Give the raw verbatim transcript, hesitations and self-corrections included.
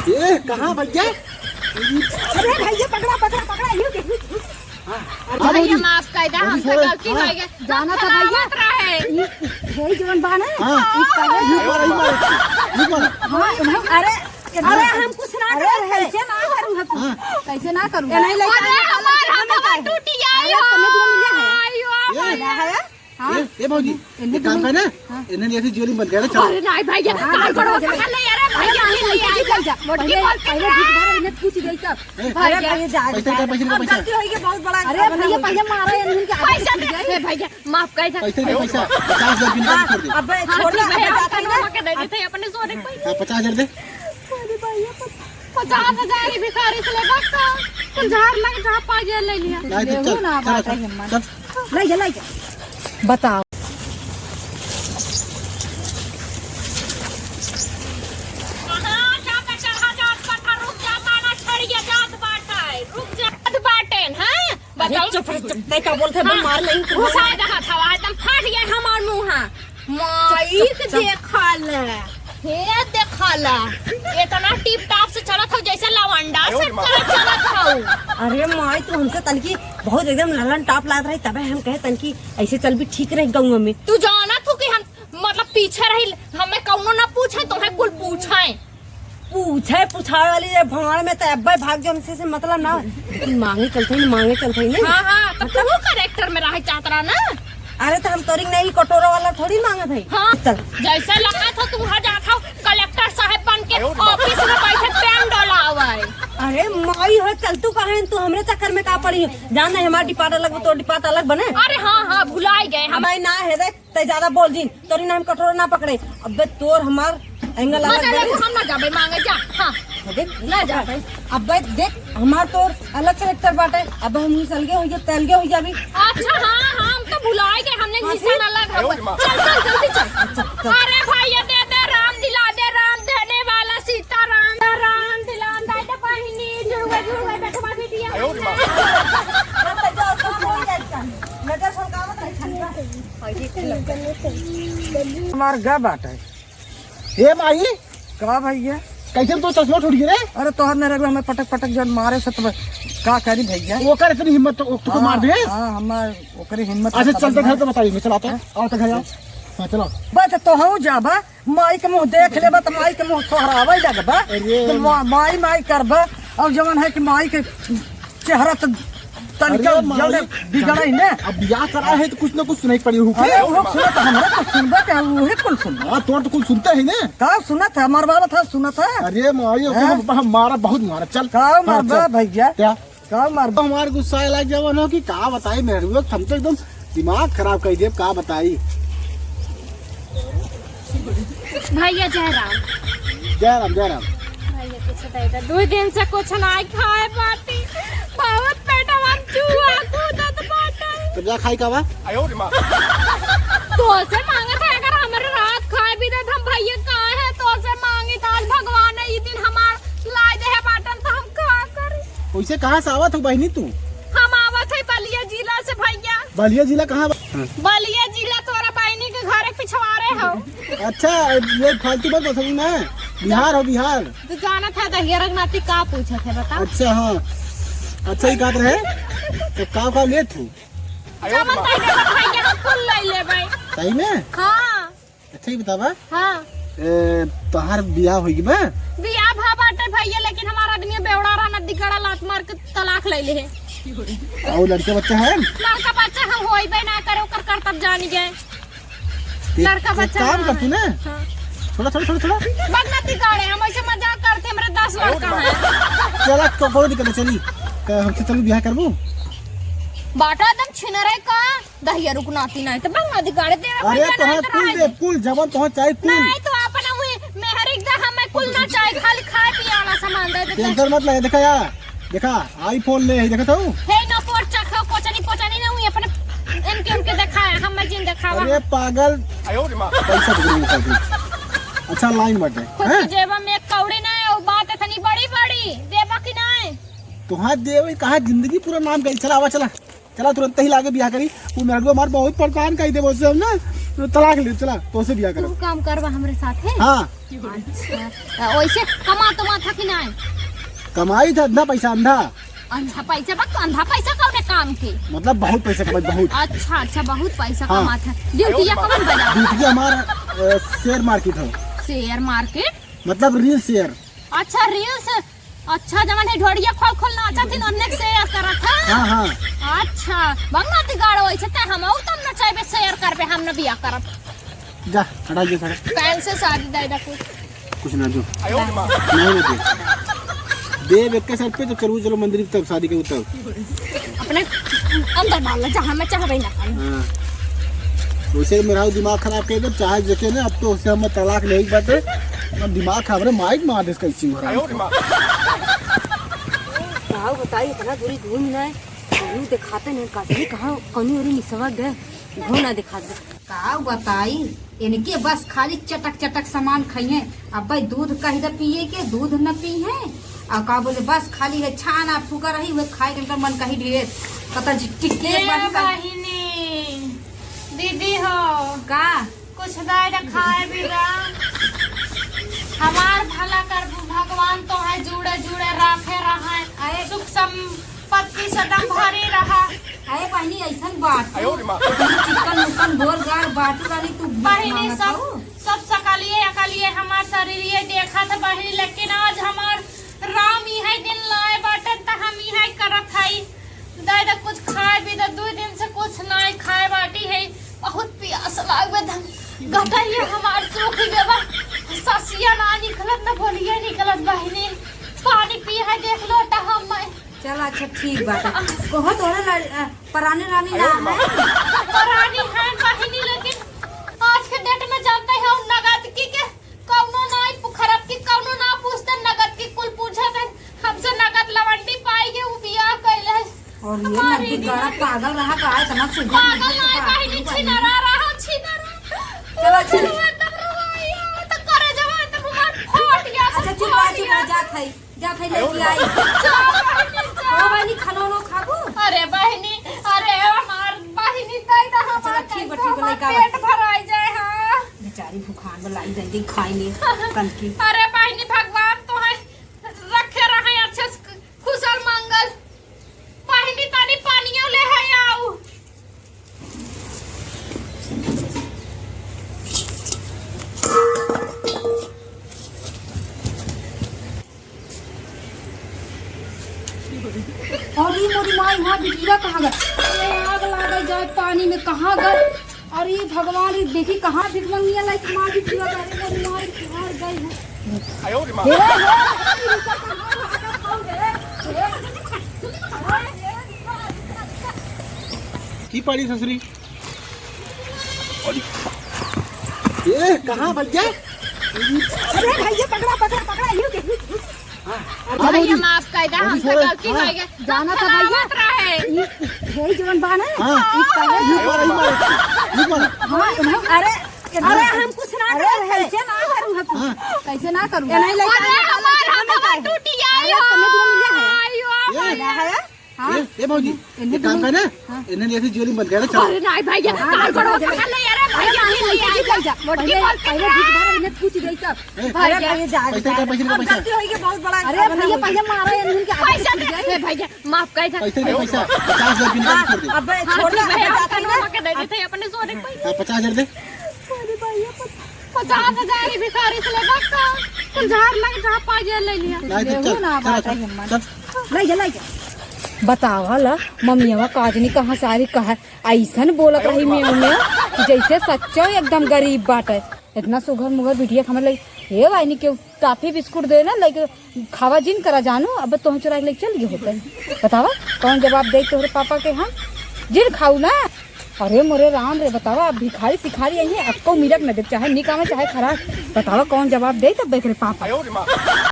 ए, कहाँ भैया? अरे भैया, पकड़ा, पकड़ा, पकड़ा, ये देखो। हाँ, अरे हाँ, भैया, भौजी। माफ कर दे, भौजी, हमसे छोड़ो। गलती हाँ। हो गई। जाना था भैया। मत रहे। ये, यही जवन बा ना? हाँ। ये पहले ये मारा, ये मारा, ये मारा। हाँ, इन्हें, अरे, अरे, हम कुछ ना अरे, करे। कैसे ना करूँ हम? हाँ। कैसे ना करूँ? ये नहीं लेके अरे, आया, हमार हम हथवा टूट गया। अरे, तने दुआ मिला है। आयो, ये? आयो। मिला है? हाँ। ए, ए भौजी, इन्हें एक काम दोनों कर ना, हाँ। इन्हें ऐसे जेल में बंद कर, चलो। अरे नहीं भैया, हाँ, कान चलो, पकड़ो, चलो। पकड़ ले, अरे भैया, अरे, ये ले, ये ले, ले। मोटकी पहले, बोल, पहले पकड़। भीख भरो, इन्हें पूछ गई तब। ए, भैया। अरे भैया, जा, पैसा जा। दे, पैसा दे, अब पैसा। गलती होई कि बहुत बड़ा, अरे अब भैया, नहीं पैसा मारा है, इनके आदत पैसा छूट दे, गई। ए भैया, माफ कर दे। पैसा दे, पैसा, पचास हजार की नकद छोड़ दे। अबे, हाँ, छोड़ दे, ठीक है, अबे, हम जाते हैं ना। कटवा के दे देते हैं अपने सोने के पैसे। हाँ, पचास हजार दे। अरे भैया, पचास हजार ही भिखारी से लेबा का? कुल झाड़ लग जा, पागे ले लिया। नहीं, चल, लेहू चल, ना चल, बात है चल, हिम्मत। चल। ले जा, ले जा। बताओ। कहाँ जाता चढ़ा जात बाटा, रुक जा, माना छड़िया जात बाटा, रुक जात बाटेन, हाँ? अरे बताओ। चुप, चुप, तै का बोलत है, हाँ। मार लेंगे। घुसा दे हथवा, एकदम फाट गया हमार मुँह, हाँ। माई चुप, के चुप, चुप। देखा ले, हे देखा ले, इतना टिप टाप से चलत हो जैसे लवंडा से चलत हो। अरे माई, तू हमसे तनकी बहुत एकदम ललन टाप लागत रही, तबे हम कहे तनकी ऐसे चल भी ठीक रही गाँव में। तू जानत हो कि हम मतलब पीछे रही, हमें कौनो ना पूछे, तुम्हें कुल पूछे। पूछे, पूछावे वाली ये भाड़ में तो अब्बे भाग जो हमसे, से मतलब ना। लेकिन मांगे चलते ही, मांगे चलते ही नहीं। हाँ, हाँ, तो मतलब तू character में रहे चाहत रहा ना। अरे तो हम तोरी नहीं कटोरा वाला थोड़ी मांगत है। हाँ, चल। जैसे लगा था तू वहाँ जात हो कलेक्टर साहब बन के ऑफिस में बैठे पेन डोलावे। अरे माई हो, चल तू कहे तू हमरे चक्कर में का पड़ी हो? जान नहीं हमारा डिपार्ट अलग, तो डिपार्ट अलग बने। अरे हाँ, हाँ, भुलाई गए हम। हमारे ना है देख, तै ज्यादा बोल दिन, तोरी नाम कटोरा ना पकड़े। अबे तोर हमार एंगल अलग मजा ले, बने। हम ना जाबे मांगे जा। हाँ। देख, ना जाबे। अबे देख, हमार तोर अलग character बाटे। अब हम निसलगे हो जा, तैलगे हो जाबी। अच्छा, हाँ, हाँ, हम तो भुलाए गए, हमने हाँ, निशान फिर? अलग हवे। चल, चल, जल्दी चल। चल, चल। अरे भैया, दे दे राम, दिला दे राम, देने वाला सीता राम, राम दिला दे, दे बहिनी, जुड़वे, जुड़वे, बैठवा भी दिया। नजर भड़कावत रहे छन। हमार गा बाटे। ए माई। का भैया? कैसे तो चश्मा टूट गया रे? अरे तोहर मेरे को हमें पटक पटक जन मारे से तो का करी भैया? ओकर इतनी हिम्मत तो, तो हाँ, मार दे। हाँ, हमार ओकरी हिम्मत अच्छा, खत्म चलते है। घर तो बताइए, मैं चलाता हूँ। हाँ? आओ तो घर आओ। हाँ, चलाओ। बस तो हम जाबा, माई के मुँह देख लेबा तो माई के मुँह सोहरावे लगबा। अरे। तो मा-, माई माई करबा, और जवन है कि माई के चेहरा तो तनिका अरे माई, जौने बिगड़े ही ना। अब बियाह करा है तो कुछ ना कुछ सुनाई पड़ी होगी। अरे वो सुनत है, हमरा तो सुनबे के, वही कुल सुन। हाँ, तोर तो कुल सुनता है ना। का सुनत है? हमार बाबा था, सुनत है। अरे माई, ओके, हाँ? हम, हम मारा, बहुत मारा। चल। का हाँ, मारबा चल। भैया? क्या? का मारबा? हमार गुस्सा लग जावन हो कि का बताई मेहरुआ, हम तो एकदम दिमाग खराब कर दिए, का बताई। भैया जय राम। जय राम, जय राम। भैया कुछ दे दे, दो दिन से कुछ ना खाए पाती, बहुत पेटवा में चूहा कूदत बाटे। तो जा खाई का बा? तो से मांगत है, अगर हमरे रात खाए भी देत हम भैया काहे तो से मांगी, आज भगवान ने ई दिन हमार लाए दे है बाटन, तो हम का करी? वैसे कहाँ से आवत हो बहिनी तू? हम आवत है बलिया जिला से भैया। बलिया जिला कहाँ बा? बलिया जिला तोरा बहिनी के घरे पिछवारे हो। अच्छा, ये फालतू मत बताऊ ना। बिहार हो, बिहार। तू जानत है दहिया रंगनाथी का पूछत है, बता। अच्छा, हाँ। अच्छा, ये कहत रहे, तो का का लेत हो? जवन कह देबा भैया, हम कुल ले लेबै। सही में? हाँ। अच्छा, ये बतावा। हाँ। ए, तोहार बियाह होई बा? बियाह भा बाटे भैया, लेकिन हमार आदमी बेवड़ा रहना दिगड़ा लात मार के तलाक ले ले है। और लड़के बच्चा है? लड़का बच्चा हम होइबे ना करे, ओकर करतब जानी जाए। ये लड़का एक बच्चा काम ना कर तू है। ना। हाँ। थोड़ा, थोड़ा, थोड़ा, थोड़ा। बदला दिगाड़े, हम ऐसे मजाक करते, हमरे दस लड़का है। चला, को-, कोनो दिक्कत नहीं, चली। तो हमसे चलू बियाह करबू? बाटा एकदम छिनरे का। दहिया रुक नाती नहीं तो बंग नदी गाड़े देवे अरे भैया, तोहे नहीं तो कुल रहे दे, दे। कुल जवन तोहे चाही कुल। नहीं तो अपना हुई मेहर एक दा हमें कुल ना चाही, खाली खाए पिए वाला सामान दे दे। टेंशन मत ले, देखा यार, देखा iPhone ले, देखा तो। हे ना पोट चखो, कोचनी पोचनी ना हुई, अपने इनके उनके दिखाए, हम मैं जिन दिखावा। अरे पागल। पैसा तो नहीं निकाल दी। अच्छा लाइन बटे, खुद हैं? की जेबा में एक कौड़ी ना है, वो बात इतनी बड़ी बड़ी, देबा कि नहीं? तोहार देवे कहा जिंदगी पूरा नाम गई। चला आवा, चला। चला तुरंत ही लागे बियाह करी। वो मेहरुआ हमार बहुत परेशान कई देबो से हम ना। तो तलाक ले, चला, तोसे बियाह करब। तू काम करबा हमरे साथे? हाँ। अच्छा, त वैसे कमा तो माथा कि नाय? कमाई था, अंधा पैसा, अंधा। अंधा पैसा बा, तो अंधा पैसा कौने काम के? मतलब बहुत पैसा कमाई, बहुत। अच्छा, अच्छा, बहुत पैसा हाँ। कमात है। ड्यूटिया कौन बजा? ड्यूटी हमार, अ, share market है। Share market? मतलब reel share। अच्छा, reels। अच्छा, जवन है ढोड़िया खोल खोल नाचत हिन, ओन्ने के share करत है? हाँ, हाँ। अच्छा, बंगला तिगाड़ो ऐसे ते हम और तब नचाइबे, share करबे, हम न बियाह करब। जा, हटा दे सारा। काहे से शादी दायदा कुछ? कुछ ना दो। नहीं ना दे। देब एक के साथ पे तो चलू, चलो मंदिर तब शादी करू तब। अपने अंदर डाल ले, जहाँ मैं चाहबे ना। हाँ। वैसे मेरा दिमाग खराब कर दे, चाहे जेके ने, अब तो उससे हम तलाक लेही बाटे। अब दिमाग खराब रे, माइक मार दे कैसी हो रहा है। का बताई, इतना दूरी घूम ना है, कहूँ दिखाते नहीं, कहीं कहाँ कौनी ओरी निसवा गए, घूम ना दिखा दे। का बताई, इनके बस खाली चटक चटक सामान खाइए। अब भाई दूध कह दे पिए के, दूध न पी है। और का बोले, बस खाली है छाना फूका रही, वह खाए के इनकर मन कही ढेर। पता जी टिक के ए बाटी का बहिनी, दीदी हो। का? कुछ दाय रे खाए भी दा। हमार भला करबू, भगवान तोहे जुड़े जुड़े राखे रहे। आए। सुख सम पत्ती से दम भरी रहा। अरे बहिनी, ऐसन बात। आयो रे माँ। इतनी चिकन मुकन गोर गार बाटू रानी, तू भीख बहिनी, मांगत सब, हऊ? सब सकलिए अकलिए हमार शरीरिये देखत बहिनी, लेकिन आज हमार राम इहे दिन लाए बाटन, त हम इहे करत हई। दादा, कुछ खाए भी त, दू दिन से कुछ नाई खाए बाटी है। बहुत पियास लागत है। गटइया हमार सूख गवा। ससिया ना निकलत, ना बोलिया निकलत बहिनी। पानी पी है, देख लो, त हम चल, अच्छा, ठीक बात है। कहो तोहरे लड़-, अ, परानी रानी ना है? परानी है बहिनी, लेकिन आज के date में जानते हो, नगद की के कौनो ना पु-, खराब की कौनो ना पूछते, नगद की कुल पूछत है। हमसे नगद लवंडी पाई के उ बियाह कैले है। और ये हमारी नंदी दीदी। गड़ा पागल रहा का, इतना सुंदर पागल नंदी ना है का बहिनी, पागल छिनरा रहा, छिनरा। चलो, चलो। चलो, तब रवाई, तो करे जवा, तब हमार फट गया, अच्छा, चुप रह, फट चुप रह, गया। जात है। जा खाई लेके आई। जा बहिनी, जा। ओ बहिनी, खाना वाना खाबू? अरे बहिनी, अरे हमार बहिनी, दे दे हमार चलो, ठीक बा, ठीक बा, हमार लइका पेट भराई जाए, हाँ। बेचारी भुखान बा, लाई दे दे खाई ले, कनकी। अरे बहिनी, भगवान तोहे रखे रहे अच्छे से, कुशल मंगल। बहिनी, तनी पानियो ले है आऊ। अरे मोरी माई, हमार बिटिया कहाँ गए? अरे आग लागे जाए पानी में, कहाँ गए? अरे भगवान, ये देखी कहाँ भीख मंगिया लाई हमार बिटिया गए? अरे मोरी माई, कहाँ गए हो? आयो रे माँ। हे, हे, हे, रुका, कहाँ भागत हो रे? हे, हे, हे, रुका, रुका, रुका। की पाड़ी ससुरी? ए, कहाँ भैया? अरे भैया, पकड़ा, पकड़ा, पकड़ा, ये के। हाँ, भैया, भौजी। माफ कर दे, भौजी, हमसे छोड़ो। गलती हाँ। हो गई। जाना था भैया। मत रहे। ये, यही जवन बा ना? हाँ। ये पहले ये मारा, ये मारा, ये मारा। हाँ, अरे, अरे, हम कुछ ना अरे, करे हैं। कैसे ना करूँ हम? हाँ। कैसे ना करूँ? ये नहीं लेके अरे, आया, हमार हम हथवा टूट गया। अरे, तुम्हें दो मिला है। आयो, ये आयो। है? हाँ। ए, ए भौजी, इन्हें एक काम दोनों कर ना, हाँ। इन्हें ऐसे जेल में बंद कर, चलो। अरे नहीं भैया, हाँ, हाँ, पकड़ लो, चलो। पकड़ लो यार, भैया, हाँ, भैया, पहले, भैया। पहले, पहले भीख भर, इन्हें पूछ दे सब। ए, भैया। पैसा दे, पैसा दे, पैसा दे। गलती होई के बहुत बड़ा। अरे भैया, पहले मारा है इनके आगे पैसा से दे, ए भैया, माफ कर दे। पैसा दे, पैसा, पचास हजार की निकाल छोड़ दे। अबे हाँ, छोड़ दे, ठीक है, जाते हैं ना। अपने सोने के पैसे। हाँ, पचास हजार दे। अरे भैया, पचास हजार ही भिखारी से लेबा का? कुल झाड़ लग, जहाँ पाई ले लिया। नहीं, तो चल, ना चल, बात चल, है, हिम्मत। चल। ले जा, ले जा। बतावा ला, मम्मियावा काजनी कहाँ सारी कहा, ऐसन बोलत रही मेव मेव कि जैसे सच्चो एकदम गरीब बाटे। इतना सुघर मुघर बिटिया के हमरे लगे, हे वाइनी के टॉफी बिस्कुट दे ना, लइके खावा जिन करा जानू, अब तोह चुरा के लेके चल गए होते। बतावा, कौन जवाब दे तोहरे पापा के हम? जिन खाऊ ना। अरे मोरे राम रे, बतावा, अब भिखारी सिखारी आई है, अक्को मिलत न दे, चाहे निक आवे, चाहे खराब। बतावा, कौन जवाब दे तब देख रे पापा।